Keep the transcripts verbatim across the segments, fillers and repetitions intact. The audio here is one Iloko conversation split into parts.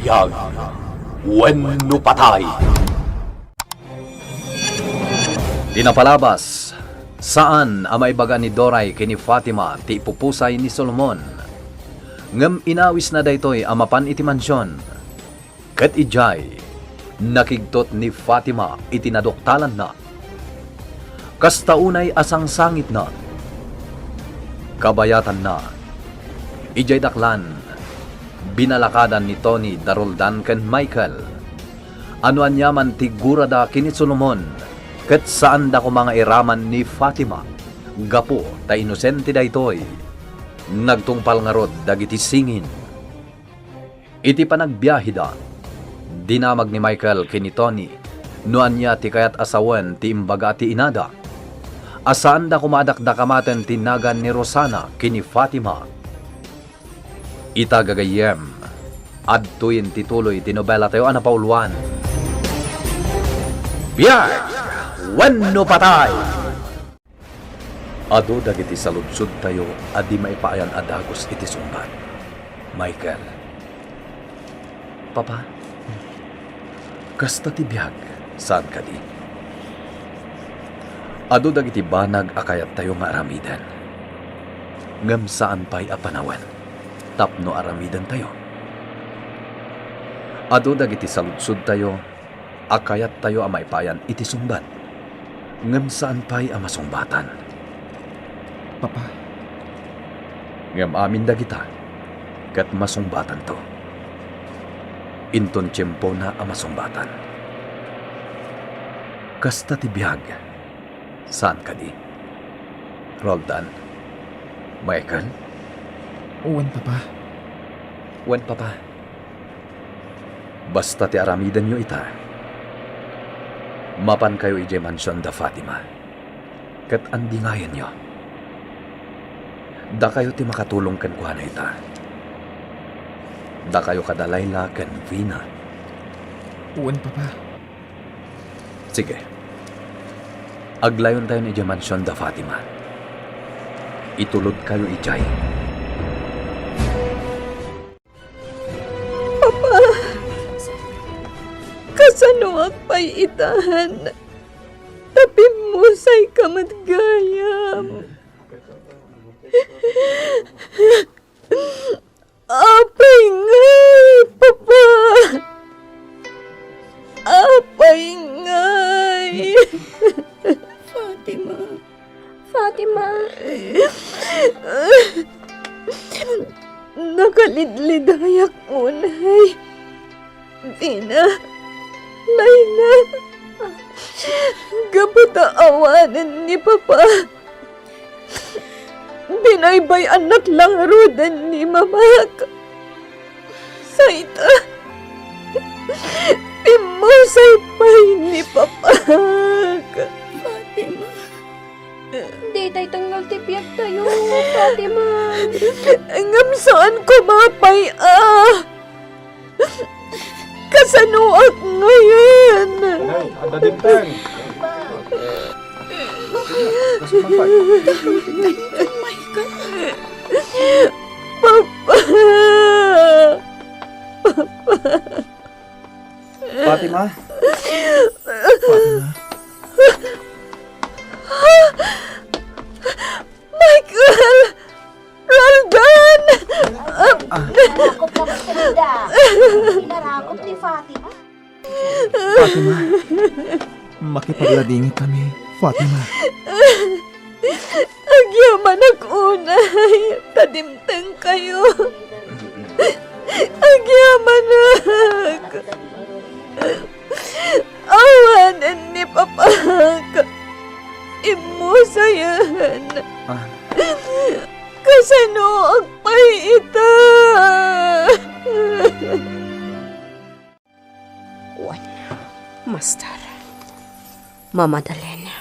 Biag wenno patay. Ti napalabas, saan a maibaga ni Doray ken ni Fatima ti ipupusay ni Solomon. Ngem inawisna daytoy a mapan iti mansion. Ket idiay, nakigtot ni Fatima iti naduktalanna. Kasta unay a sangsangitna. Kabayatanna, idiay daklan, binalakadan ni Tony da Roldan ken Michael. No aniaman ti gurada ken ni Solomon, ket saanda koma nga iraman ni Fatima, gapu ta inosente daytoy. Nagtungpal ngarud dagiti singin. Iti panagbiaheda, dinamag ni Michael ken ni Tony no ania ti kayat a sawen ti imbaga ti inada. A saanda koma a dakdakamaten ti nagan ni Rosana ken ni Fatima. Ita gagayyem, adtoyen ti tuloy ti nobelatayo a napauluan. Biag wenno patay! Adu dagiti saludsodtayo a di maipaayan a dagus iti sungbat. Michael. Papa, kasta ti biag, saan kadi? Adu dagiti banag a kayattayo nga aramiden. Ngem saan pay a panawen tapno aramidentayo. Adu dagiti saludsodtayo a kayattayo a maipayan iti sungbat, ngem saan pay a masungbatan. Papa. Ngem amin dagita, ket masungbatanto. Inton tiempona a masungbatan. Kasta ti biag, saan kadi? Roldan? Michael? Wen, Papa. Wen, Papa. Basta ti aramidenyo ita, mapankayo idiay mansion da Fatima, ket andingayenyo. Dakayo ti makatulong kenkuana ita. Dakayo kada Laila ken Vina. Wen, Papa. Sige. Aglawentayon idiay mansion da Fatima. Itulodkayo idiay. Papa, kasanoak pay itan? Ta pimmusayka met gayam. Apay ngay, Papa? Apay ngay? Fatima. Fatima. Nakalidlidayak unay. Vina. Laila. Gapu ta awanen ni Papa. Binaybay-annak la ngaruden ni Mamak. Sayta, pimmusay pay ni Papak. Fatima. Ditay tunggal ti biagtayo, Fatima. Ngem saan koma pay a. Kasanoak ngayen? Nay, adda dimteng. Kasanoak pay? Daruldan ken Michael. Papa! Fatima? Fatima? Michael! Roldan! Narakop na ba siya? Inarakop ni Fatima. Fatima, makipagladingit kami, Fatima. Agyamanak unay, ta dimtengkayo. Agyamanak. Awanen ni Papak. Immusayen. Ah. Kasanoak pay ita? Wen, Master. Mama Madalena.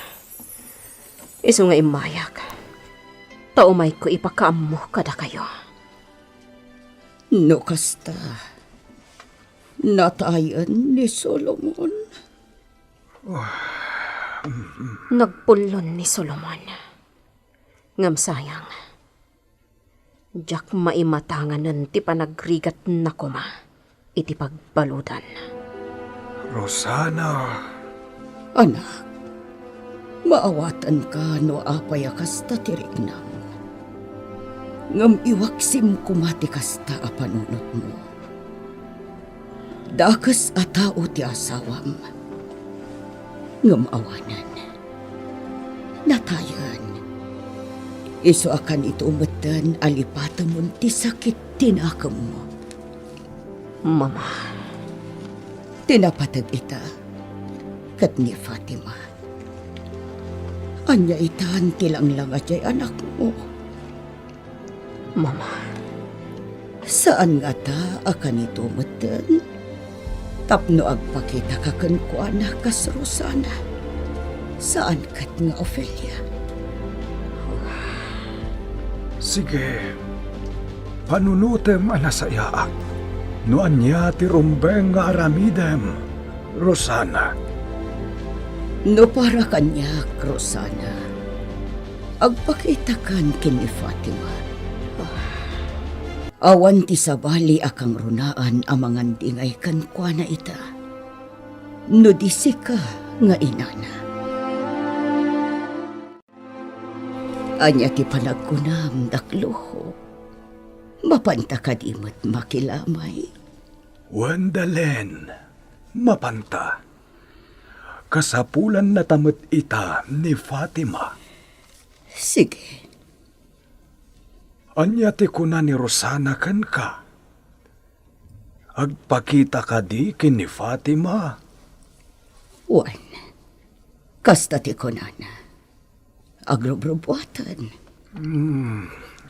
Isu nga immayak. Ta umayko ipakaammo kadakayo. No kasta, natayen ni Solomon. Nagpullon ni Solomon. Ngem sayang, diak maimatanganen ti panagrigatna koma. iti pagbaludan. Rosana. Anak, maawatanka no apay a kasta ti riknam. Ngem iwaksim koma ti kasta a panunotmo. Dakes a tao ti asawam. Ngem awanen. Natayen. Isu a kanito metten a lipatemon ti sakit ti nakemmo. Mama. Ti napateg ita, ket ni Fatima. Ania itan ti langlanga diay anakmo? Mama. Saan ngata a kanito metten? Tapno agpakitaka kenkuana kas Rosana. Saan ket nga Ofelia. Sige. Panunotem a nasayaat. No ania ti rumbeng nga aramidem, Rosana. No para kaniak, Rosana, agpakitakan ken ni Fatima. Awan ti sabali a kangrunaan a mangandingay kenkuana ita. No di sika nga inana. Ania ti panagkunam, dakluko? Mapanta kadi met makilamay? Wendalen, mapanta. Kasapulannata met ita ni Fatima. Sige. Ania ti kuna ni Rosana kenka? Agpakita kadi ken ni Fatima? Wen, kasta ti kunana. Agrubrubuaten. Hmm,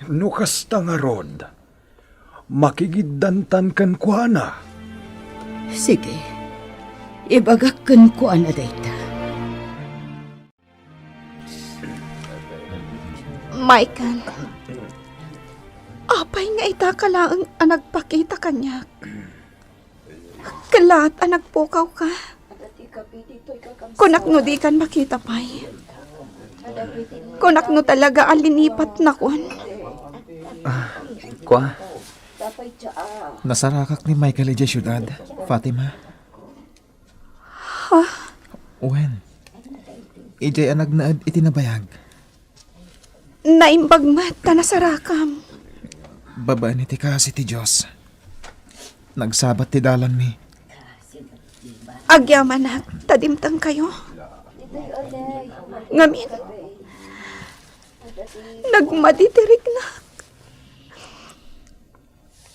no kasta ngarud, makigiddantan kenkuana. Sige, ibagak kenkuana dayta. Michael, apay nga itaka laeng a nagpakita kaniak? Ket laat a nagpukawka. Kunak no dikan makita pay. Kunak no talaga a linipatnakon. Ah, kua? Nasarakak ni Michael idiay siudad, Fatima. Ha? Wen, idiay a nagnaed iti nabayag. Naimbag met ta nasarakam. Babaen iti kaasi ti Dios, nagsabat ti dalanmi. Agyamanak ta dimtengkayo. Ngamin, nagmadi ti riknak.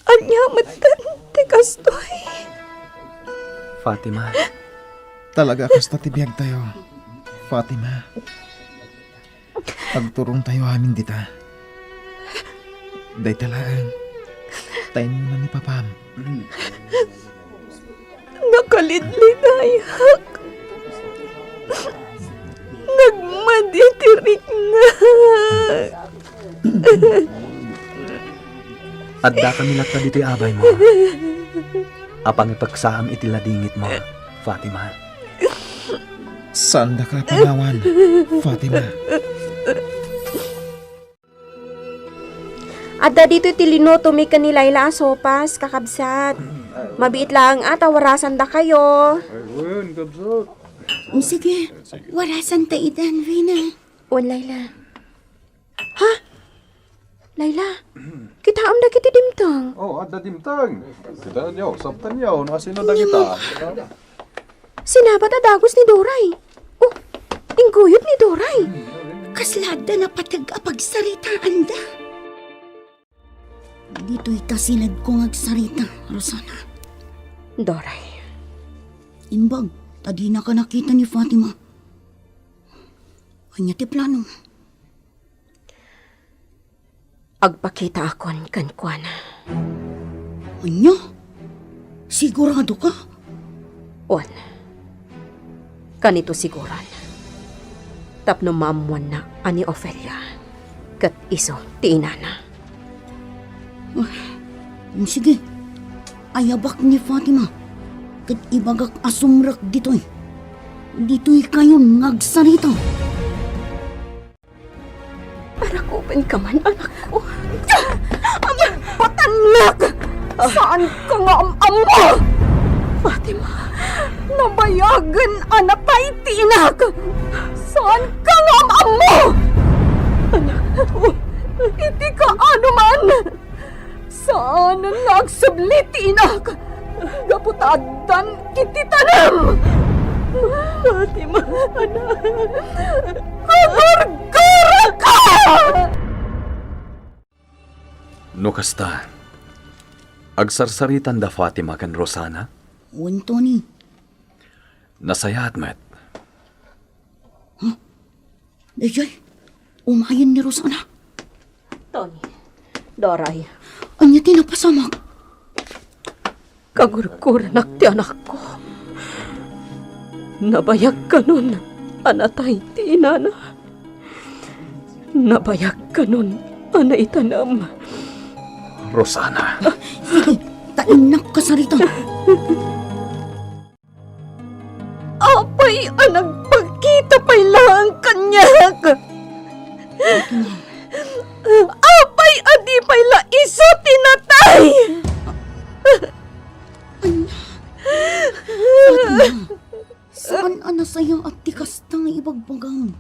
Ania metten ti kastoy? Fatima. Talaga a kasta ti biagtayo, Fatima. Agturongtayo amin dita. Dayta laeng, ta immuna ni papam. Nakalidlidayak. Nagmadi ti riknak. Addakami latta ditoy abaymo a pangipeksaam iti ladingitmo, Fatima. Saandaka a pangawan, Fatima. Adda ditoy ti linutomi ken ni Laila a sopas, kakabsat. Mabiit laeng a ta warasandakayo. Ay, wen, kabsat. Sige, warasanta idan, Vina. Wen, Laila. Ha? Laila, kitaem dagiti dimteng. Oh, adda dimteng. Kitaenyo, saptanyo, no asino dagita. Sinabat a dagus ni Doray. Oh, ingguyod ni Doray. Kasla adda napateg a pagsaritaanda. Ditoy ta sinedko nga agsarita, Rosana. Doray. Imbag, ta dinaka nakita ni Fatima. Ania ti plano? Agpakitaakon kenkuana. Ania? Siguradoka? Wen. Kanito siguron. Tapno maammoanna a ni Ofelia ket isu ti inana. Ah, sige. Ayabak ni Fatima ket ibagak a sumrek ditoy. Ditoykayon nga agsarita. Arakupenka man, anakko. Ama! Patannak! Saanka nga am-ammo! Fatima, nabayagen a natay ti inak! Saanka nga am-ammo! Anak, iti kaano man! Saanen nga agsubli ti inak gapu ta addan iti tanem! Fatima, anak! Agurguraka! No kasta, agsarsaritan da Fatima ken Rosana? Wen, Tony. Nasayaat met. Huh? Daydiay, umayen ni Rosana. Tony, Doray. Ania ti napasamak? Kagurguranak ti anakko. Nabayag kanon a natay ti inana. Nabayag kanon a naitanem. Rosana. Sige, ta innak kasarita. Apay a nagpakita pay laeng kaniak? Apay a di pay la isu ti natay? Ania? Fatima, saan a nasayaat ti kasta nga ibagbagam.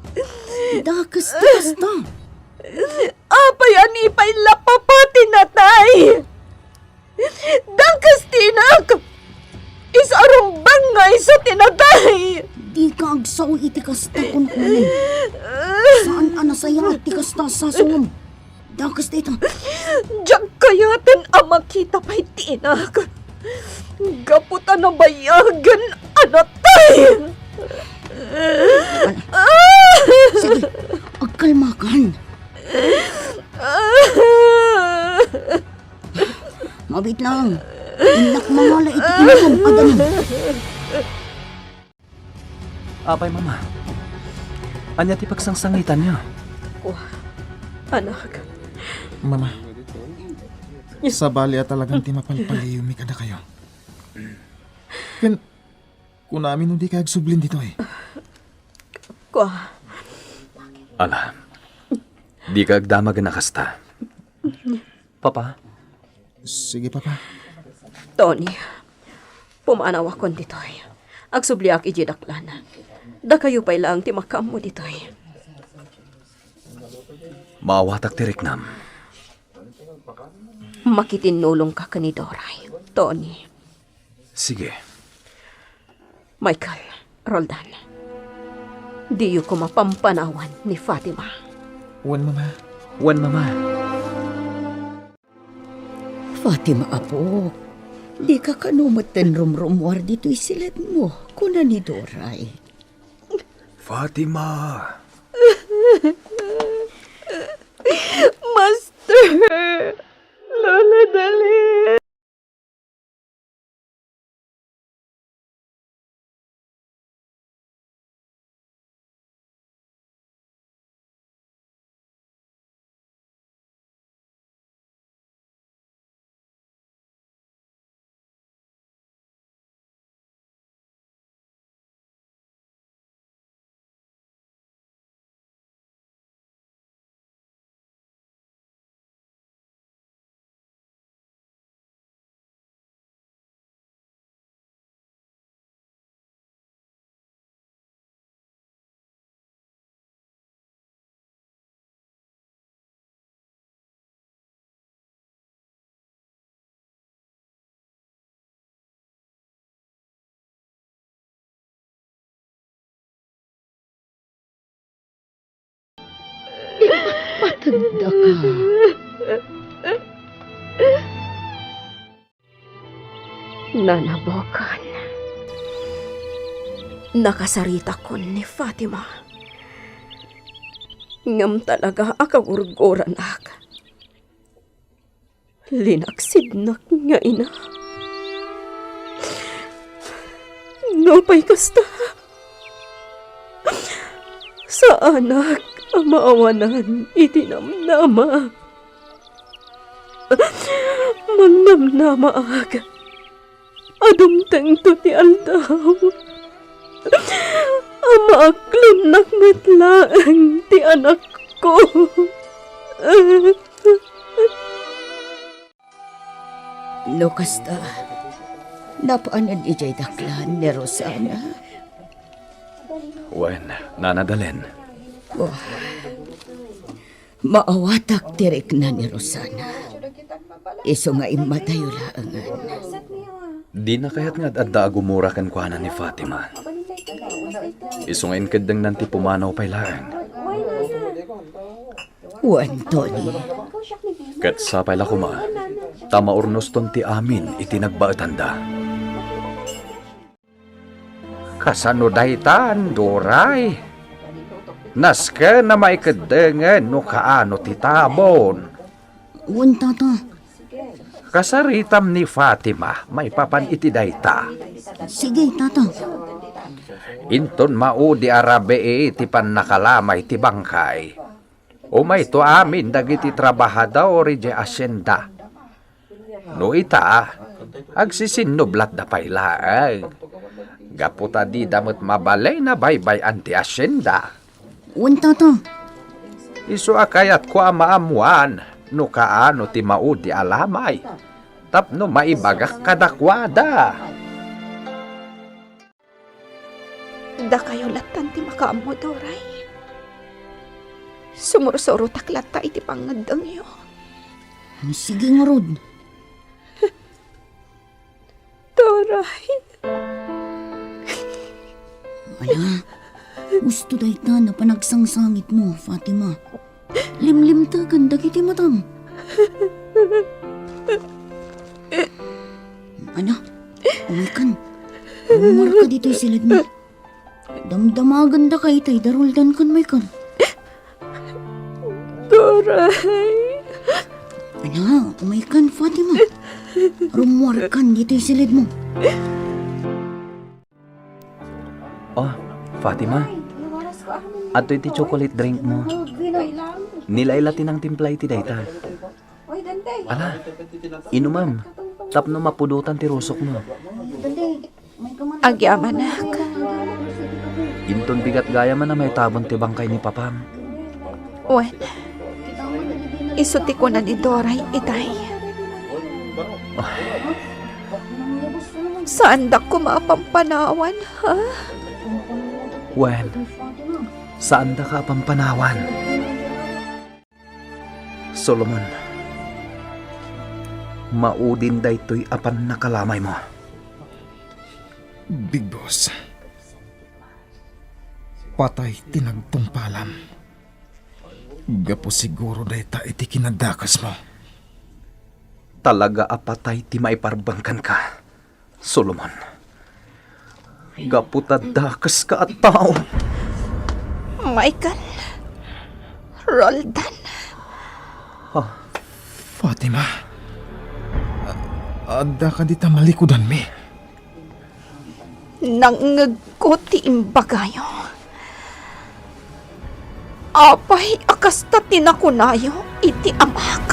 Dakes ti kasta. Apay a ni pay la papa ti natay? Dakes ti inak! Isu a rumbeng nga isu ti natay! Dika agsao iti kasta, kunak manen. Saan a nasayaat ti kasta, sasawem. Dakes dayta. Diak kayaten a makita pay ti inak. Gapu ta nabayagen a natay. Sige, agkalmakan. Mabiit lang. Innak mangala iti inukom a danum. Apay, Mama? Ania ti pagsangsangitanyo? Kua, anak. Mama, sabali a talagan ti mapalpaliwmi kadakayo. Ken, kunami no dika agsublin ditoy. Kua. Ala, dika agdamag a kasta. Papa? Sige, Papa. Tony, pumanawakon ditoy. Agsubliak idiay daklan. Dakayo pay laeng ti makaammo ditoy. Maawatak ti riknam. Makitinnulongka ken ni Doray, Tony. Sige. Michael, Roldan, diyo koma pampanawan ni Fatima. Wen, Mama. Wen, Mama. Fatima, apo, dika kano metten rumrummuar ditoy siledmo, kuna ni Doray. Fatima! Master! Lola, dali! Ipatpateg daka. Nanabokan. Nakasaritakon ni Fatima. Ngem talaga a kagurguranak. Linaksidnak nga ina. Nupay kasta, saanak a maawanan iti namnama. Mangnamnamaak a dumtengto ti aldaw a maaklonnak met laeng ti anakko. No kasta, napanen idiay daklan ni Rosana? Wen, Nana Dalen. Wah, maawatak ti rikna ni Rosana. Isu nga immatayo laengen. Dina kayat nga ad-adda a gumura kenkuana ni Fatima. Isu nga inkeddengnan ti pumanaw pay laeng. Wen, Tony. Ket sapay la koma, ta maurnoston ti amin iti nagbaetanda. Kasano daytan, Doray? Nasken a maikeddengen no kaano ti tabon. Wen, Tata. Kasaritam ni Fatima maipapan iti dayta. Sige, Tata. Inton maudi a rabii ti pannakalamay ti bangkay, umayto amin dagiti trabahador idiay asienda. No ita, agsisinnublatda pay laeng. Gapu ta dida met mabalin a baybay-an ti asienda. Wen, Tata. Isu a kayatko a maammuan no kaano ti maudi a lamay tapno maibagak kadakuada. Dakayo lattan ti makaammo, Doray. Sumursurotak latta iti pangngeddengyo. Sige ngarud. Doray. Ala, husto dayta a panagsangsangitmo, Fatima. Limlimtegen dagiti matam. Ala, umaykan. Rummuarka ditoy silidmo. Damdamagandaka itay da Roldan ken Michael. Doray. Ala, umaykan, Fatima. Rummuarkan ditoy silidmo. Oh, Fatima. Adtoy ti chocolate drink mo. Ni Laila ti nangtimpla iti dayta. Ala, inumam, tapno mapudotan ti rusokmo. Agyamanak. Inton bigat gayam a maitabon ti bangkay ni Papam. Wen, isu ti kuna ni Doray itay. Saandak koma a pampanawan, ha? Wen, saandaka a pampanawan. Solomon, maudin daytoy a pannakalamaymo. Big Boss, patay ti nagtungpalam. Gapu siguro dayta iti kinadakesmo. Talaga a patay ti maiparbeng kenka. Solomon, gapu ta dakeska a tao. Michael, Roldan. Ah. Fatima, a-, adda kadi ta malikudanmi? Nangngegko ti imbagayo. Apay a kasta ti nakunayo iti amak?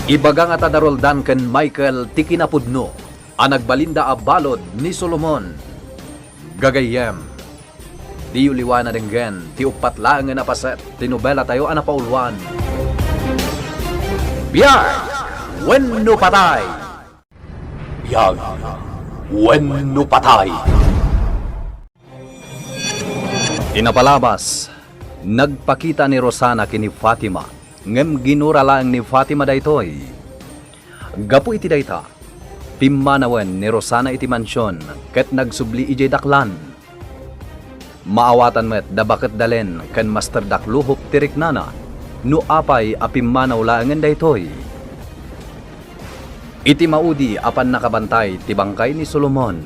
Ibaga ngata da Roldan ken Michael ti kinapudno a nagbalinda a balud ni Solomon. Gagayyem, diyo liwa a denggen ti uppat laengen a paset ti nobelatayo a napauluan, Biag wenno Patay! Biag wenno Patay! Ti napalabas, nagpakita ni Rosana ken ni Fatima, ngem ginura laeng ni Fatima daytoy. Gapu iti dayta, pimmanawen ni Rosana iti mansion ket nagsubli idiay daklan. Maawatan met da Baket Dalen ken Master Dakluhop ti riknana no apay a pimmanaw laengen daytoy. Iti maudi a pannakabantay ti bangkay ni Solomon,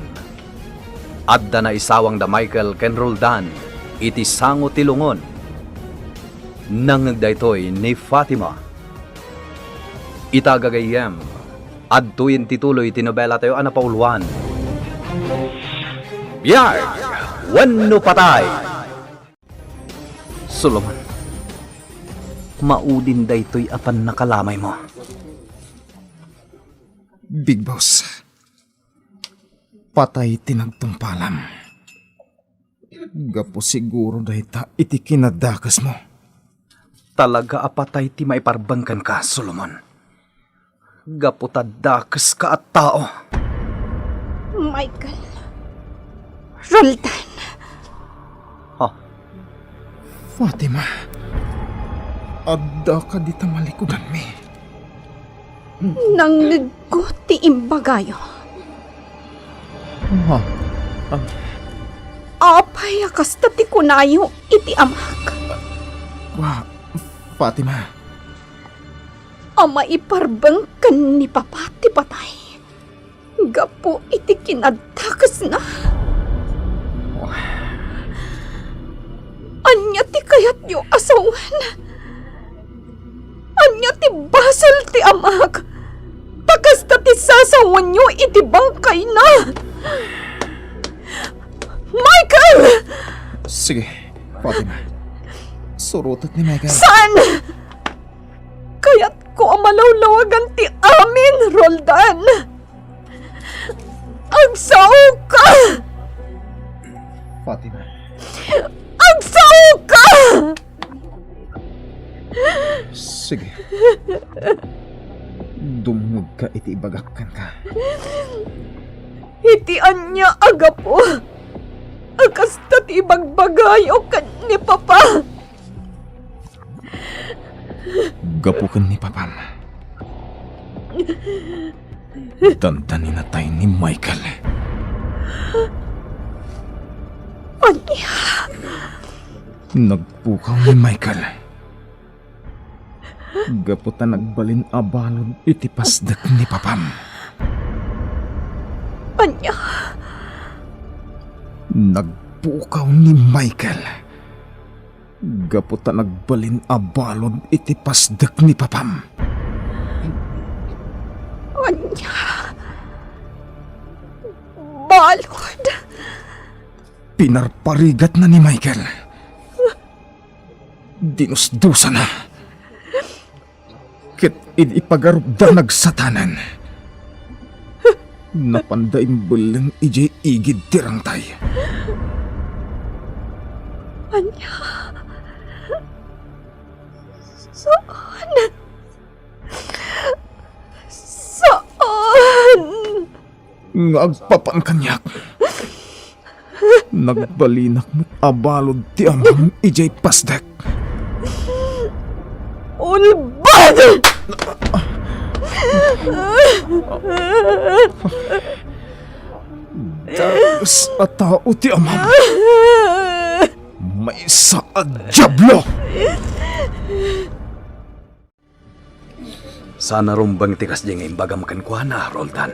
adda naisawang da Michael ken Roldan iti sango ti lungon. Nangngeg daytoy ni Fatima. Ita gagayyem, adtoyen ti tuloy ti nobelatayo a napauluan, Biag wenno Patay! Solomon, maudin daytoy a pannakalamaymo. Big Boss, patay ti nagtungpalam. Gapu siguro dayta iti kinadakesmo. Talaga a patay ti maiparbeng kenka, Solomon. Gapu ta dakeska a tao. Michael. Roldan. Ha? Fatima, adda ka dita malikudanmi. Nangngegko ti imbagayo. Ma, ah. Apay a kasta ti kunayo iti amak? Wa, Fatima. A maiparbeng ken ni Papa ti patay gapu iti kinadakesna. Ania ti kayatyo a sawen? Ania ti basol ti amak? Ta kasta ti sasawenyo iti bangkayna. Michael! Sige, Fatima. Surotek ni Michael. Saan! Kayatko a malawlawagan ti amin, Roldan. Agsaoka! Fatima. Agsaoka! Sige. Dumngegka iti ibagak kenka. Iti ania a gapu a kasta ti ibagbagayo ken ni Papa? Gapu ken ni Papam, dandaninatay ni Michael. Ania? Nagpukaw ni Michael gapu ta nagbalin a balud iti pasdek ni Papam. Ania? Nagpukaw ni Michael gapu ta nagbalin a balud iti pasdek ni Papam. Ania? Balud? Pinarparigatna ni Michael. Dinusdosana. Ket idi ipagarupda nagsatanan, napanda imbelleng idiay igid ti rangtay. Ania? Saan? Saan? Nga agpapan kaniak. Nagbalinak met a balud ti amam idiay pasdek. Ulbod! Dakes a tao ti amam. Maysa a diablo! Saan a rumbeng ti kasdi nga imbagam kenkuana, Roldan.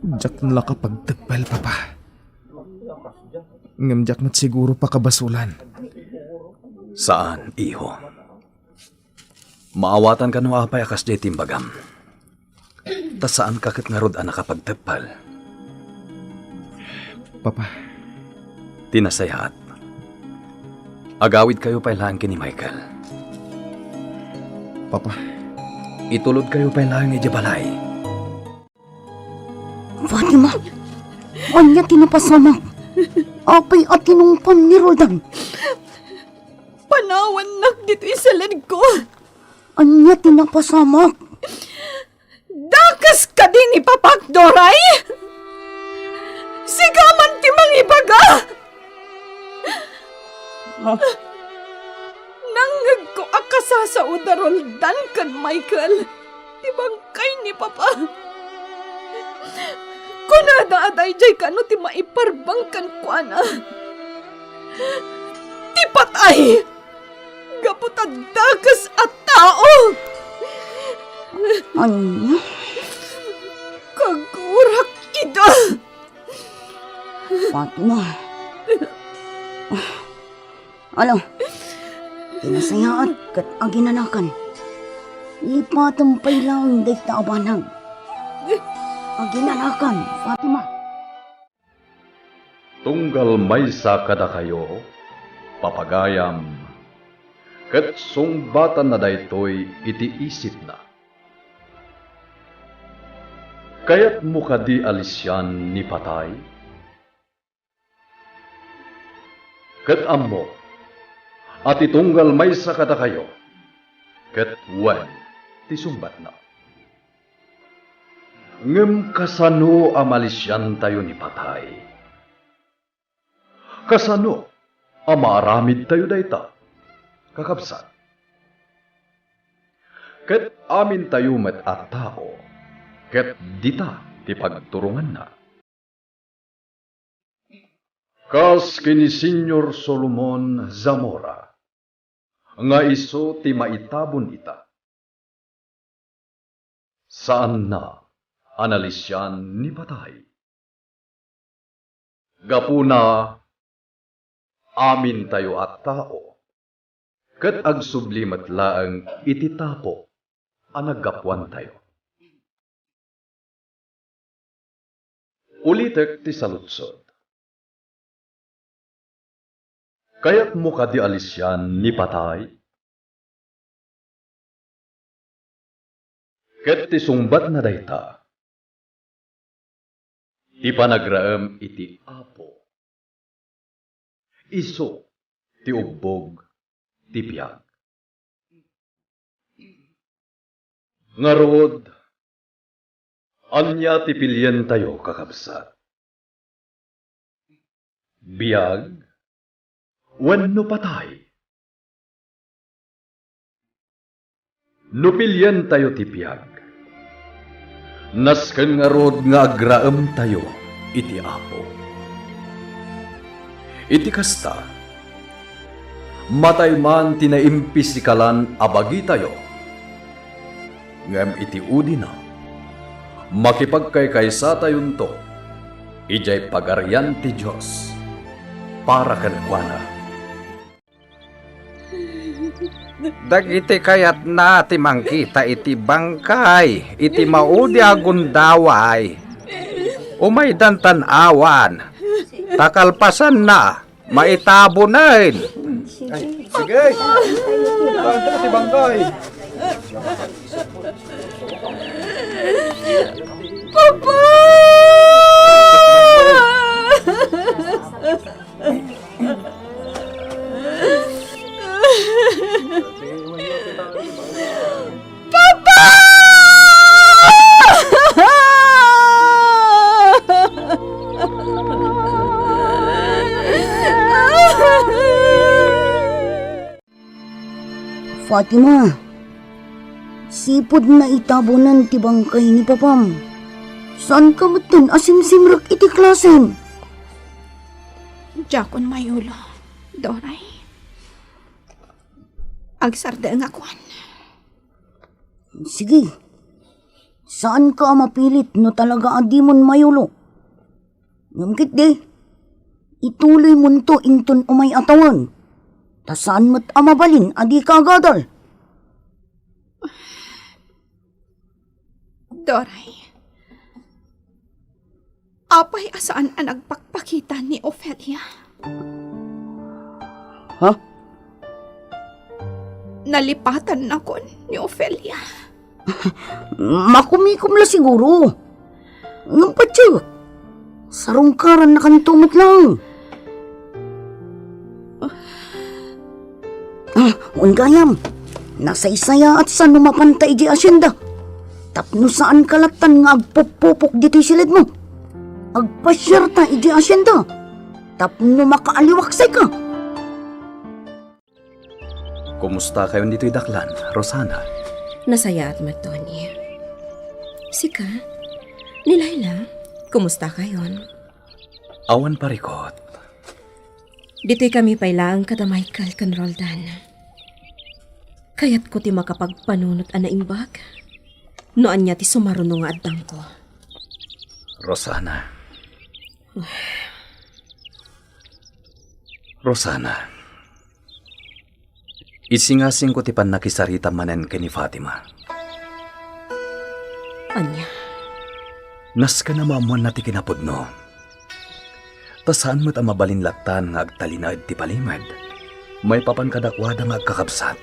Diak la kapagteppel, Papa. Ngem diak met siguro pakabasolan. Saan, iho. Maawatanka no apay a kasdiay ti imbagam. Ta saanka ket ngarud a nakapagteppel. Papa. Ti nasayaat, agawidkayo pay laeng ken ni Michael. Papa. Itulodkayo pay laeng idiay balay. Fatima, ania ti napasamak? Apay a tinungpam ni Roldan? Panawannak ditoy saledko. Ania ti napasamak? Dakes kadi ni Papak, Doray? Sika man ti mangibaga! Ah. Nangngegko a kasasao da Roldan ken Michael ti bangkay ni Papa. Kunada a daydiay kano ti maiparbeng kenkuana. Ti patay! Gapu ta dakes a tao! Ania? Kagurak ida! Fatima. Ala, ti nasayaat ket aginanakan. Ipatem pay laeng dayta a banag. Aginanakan, Fatima. Tunggal maysa kadakayo, papagayam, ket sungbatanna daytoy iti isipna. Kayatmo kadi a lisian ni patay? Ket ammo a ti tunggal maysa kadakayo, ket wen ti sungbatna. Ngem kasano a malisiantayo ni patay? Kasano a maaramidtayo dayta, kakabsat? Ket amintayo met a tao, ket dita ti pagturonganna. Kas ken ni Señor Solomon Zamora, nga isu ti maitabon ita. Saanna a nalisian ni patay. Gapuna, amintayo a tao, ket agsubli met laeng iti tapo a naggapuantayo. Ulitek ti saludsod. Kayatmo kadi a lisian ni patay? Ket ti sungbatna dayta, ti panagraem iti Apo. Isu ti ubbog ti biag. Ngarud, ania ti pilientayo, kakabsat? Biag wenno patay? No pilientayo ti biag, nasken ngarud nga agraemtayo iti Apo. Iti kasta, matay man ti naimpisikalan a bagitayo, ngem iti udina, makipagkaykaysatayonto idiay Pagarian ti Dios para kenkuana. Dagiti kayatna ti mangkita iti bangkay iti maudi a gundaway, umaydan tan-awan, ta kalpasanna, maitabonen. Ay, sige. Saan ti bangkay? Papa! Papa! Fatima, sipud naitabonen ti bangkay ni papam, saanka metten a simsimrek iti klasem? Diakon mayulo, Doray. Agsardengakon. Sige, saanka a mapilit no talaga a dimon mayulo. Ngem ketdi, ituloymonto inton umay a tawen, ta saan met a mabalin a dika agadal. Doray, apay a saan a nagpakpakita ni Ofelia? Ha? Nalipatannakon ni Ofelia. Makumikom la siguro. Ngem patiek, sarungkarannakanto met laeng. Ah, wen gayam, nasaysayaatsa no mapanta idiay asienda. Tapno saanka lattan nga agpuppupok ditoy siledmo. Agpasiarta idiay asienda. Tapno makaaliwaksayka. Kumustakayon ditoy daklan, Rosana? Nasayaat met, Tony. Sika? Ni Laila, kumustakayon? Awan parikot. Ditoy kami pay laeng kada Michael ken Roldan. Kayatko ti makapagpanunot a naimbag no ania ti sumaruno nga addangko. Rosana. Rosana. Isingasingko ti pannakisaritam manen ken ni Fatima. Ania? Nasken a maammoanna ti kinapudno. Ta saan met a mabalin lattan nga agtalinaed ti palimed maipapan kadakuada nga agkakabsat.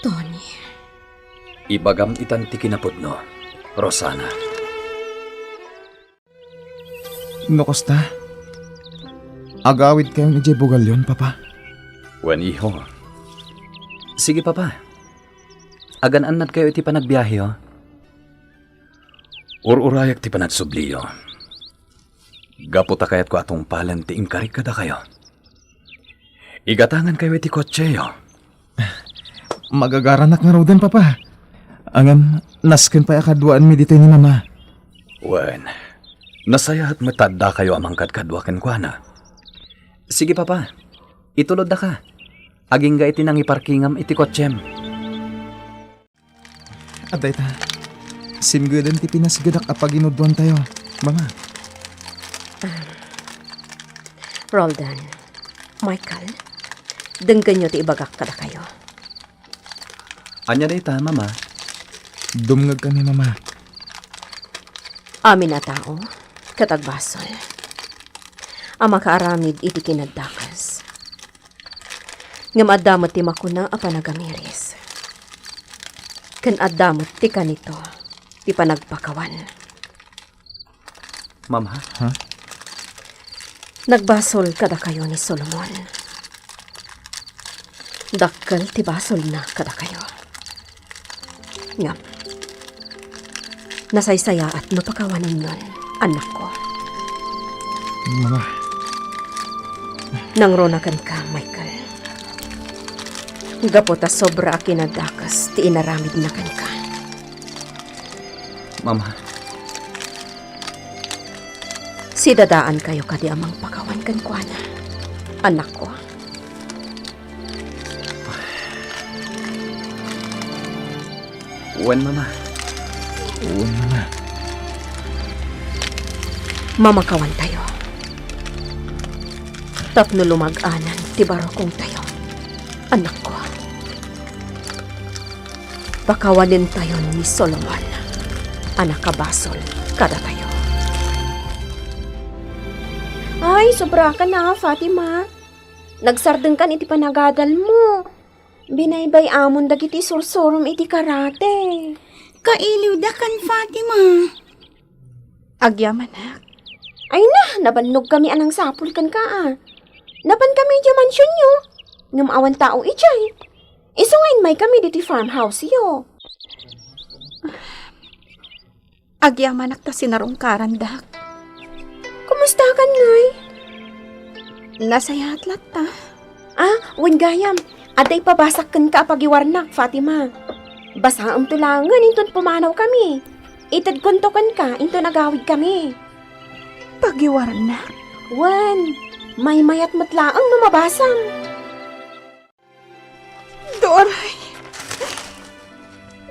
Tony. Ibagam itan ti kinapudno, Rosana. No kasta, agawidkayon idiay bugalyon, Papa. Wen, iho. Sige, Papa. Agan-annadkayo iti panagbiaheyo. Ur-urayak ti panagsubliyo. Gapu ta kayatko a tungpalen ti inkarik kadakayo. Igatangankayo iti kotseyo. Magagaranak ngaruden, Papa. Ngem, nasken pay a kaduaenmi ditoy ni Mama. Wen, nasayaat met ta addakayo a mangkadkadua kenkuana. Sige, Papa. Ituloddaka. Agingga iti nangiparkingam iti kotsem. Adda ita. Simgeden ti pinasgedak a paginuduantayo, Mama. Ah. Roldan, Michael, denggenyo ti ibagak kadakayo. Ania dayta, Mama? Dumngegkami, Mama. Amin a tao, ket agbasol a makaaramid iti kinaddakas. Ngem adda met ti makuna a panagamiris. Ken adda met ti kanito ti panagpakawan. Mama? Ha? Nagbasol kadakayo ni Solomon. Dakkel ti basolna kadakayo. Ngem, nasaysayaat no pakawanenyon, anakko. Mama. Nangruna kenka, Michael. Gapu ta sobra a kinadakes ti inaramidna kenka. Mama. Sidadaankayo kadi a mangpakawan kenkuana, anakko. Wen, Mama. Wen, Mama. Mamakawantayo. Tapno lumag-anan ti barukongtayo, anakko. Pakawanentayon ni Solomon a nakabasol kadatayo. Ay, sobraka na, Fatima. Nagsardengkan iti panagadalmo. Binaybay-amon dagiti sursurom iti karate. Kailiwdakan, Fatima. Agyamanak. Ay na, nabannogkami a nangsapul kenka a. Napankami idiay mansionyo. Ngem awan tao idiay. Isu nga immaykami ditoy farmhouse-yo. Agyamanak ta sinarungkarandak. Kumustakan ngay? Nasayaat latta. Ah, wen gayam, adda ipabasak kenka a pagiwarnak, Fatima. Basaemto laengen inton pumanawkami. Itedkonto kenka inton agawidkami. Pagiwarnak? Wen, maymayat met laeng no mabasam. Doray,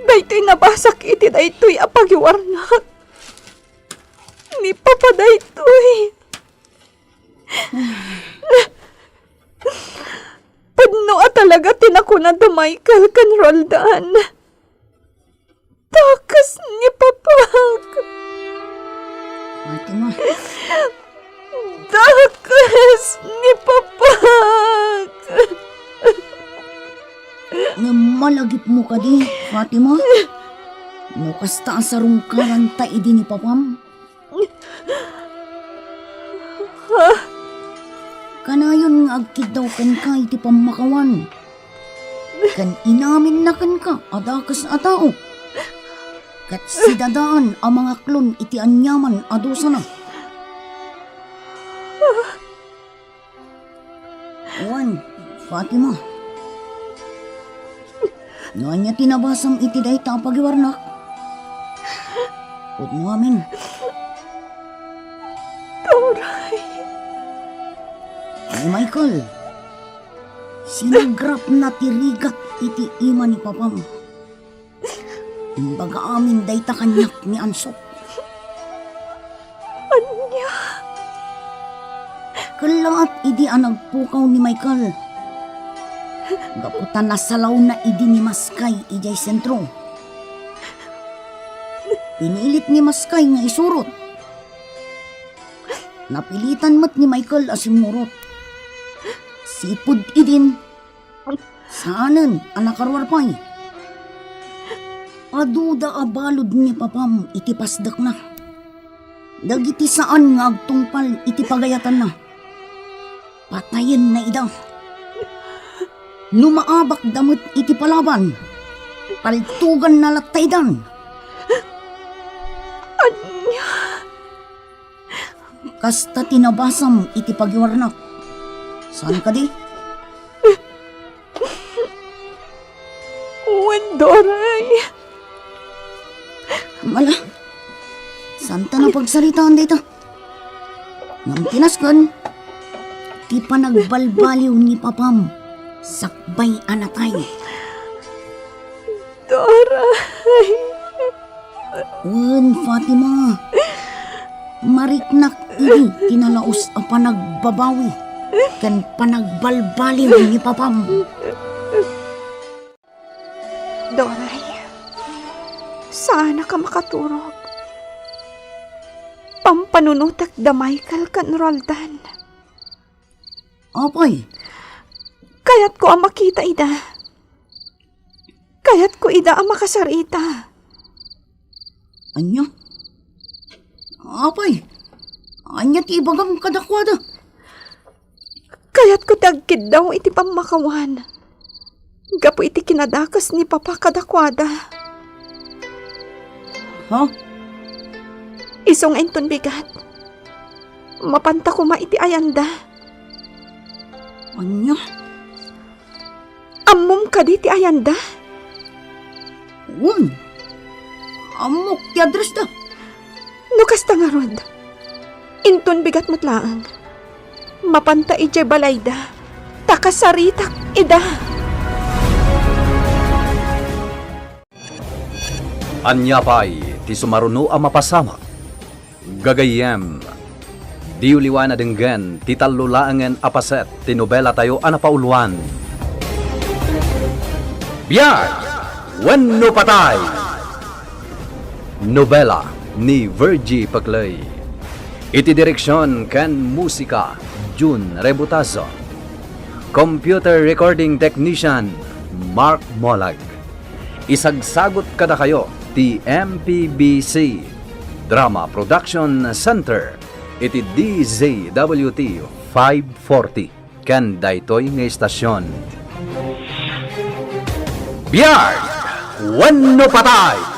daytoy nabasak iti daytoy a pagiwarnak. Ni Papa daytoy. Pudno a talaga ti nakuna da Michael ken Roldan. Dakes ni Papak. Fatima. Dakes ni Papak. Ngem malagipmo kadi, Fatima? No kasta a sarungkaranta idi ni Papam? Kanayon nga agkiddaw kenka iti pammakawan, ken inaminna kenka a dakes a tao, ket sidadaan a mangaklon iti aniaman a dusana. Wen, Fatima. No ania ti nabasam iti dayta a pagiwarnak? Pudno amin. Turay. Ni Michael, sinagrapna ti rigat iti ima ni Papam. Imbaga amin dayta kaniak ni Ansok. Ania? Kellaat idi a nagpukaw ni Michael. Gapu ta nasalawna idi ni Maskay idiay sentro. Pinilit ni Maskay nga isurot. Napilitan met ni Michael a simmurot. Sipud idin, saanen a nakaruar pay. Aduda a balud ni Papam iti pasdekna. Dagiti saan nga agtungpal iti pagayatanna, patayenna ida. No maabakda met iti palaban, paltuganna latta idan. Ania? Kasta ti nabasam iti pagiwarnak. Saan kadi? Wen, Doray. Mala, saan ta napagsaritaan dayta? Ngem ti nasken, ti panagbalbaliw ni papam, sakbay a natay. Doray. Wen, Fatima. Mariknak idi ti nalaus a panagbabawi ken panagbalbaliw ni papam. Doray, saanak a makaturog. Pampanunotek da Michael ken Roldan. Apay? Kayatko a makita ida. Kayatko ida a makasarita. Ania? Apay, ania ti ibagam kadakuada? Kayatko ti agkiddaw iti pammakawan gapu iti kinadakes ni Papa kadakuada. Ha? Isu nga inton bigat, mapanta koma iti ayanda. Ania? Ammom kadi ti ayanda? Wen, ammok ti addressda. No kasta ngarud, inton bigat met laeng, mapanta idiay balayda, ta kasaritak ida. Ania pay ti sumaruno a mapasamak? Gagayyem, diyo liwan a denggen ti tallo laengen a paset ti nobelatayo a napauluan, Biag wenno Patay! Nobela ni Virgie Pecley. Iti direksion ken musika, Jun Rebutazo. Computer recording technician, Mark Molag. Isagsagut kadakayo ti M P B C Drama Production Center iti D Z W T five forty ken daytoy nga istasion. Biag wenno patay!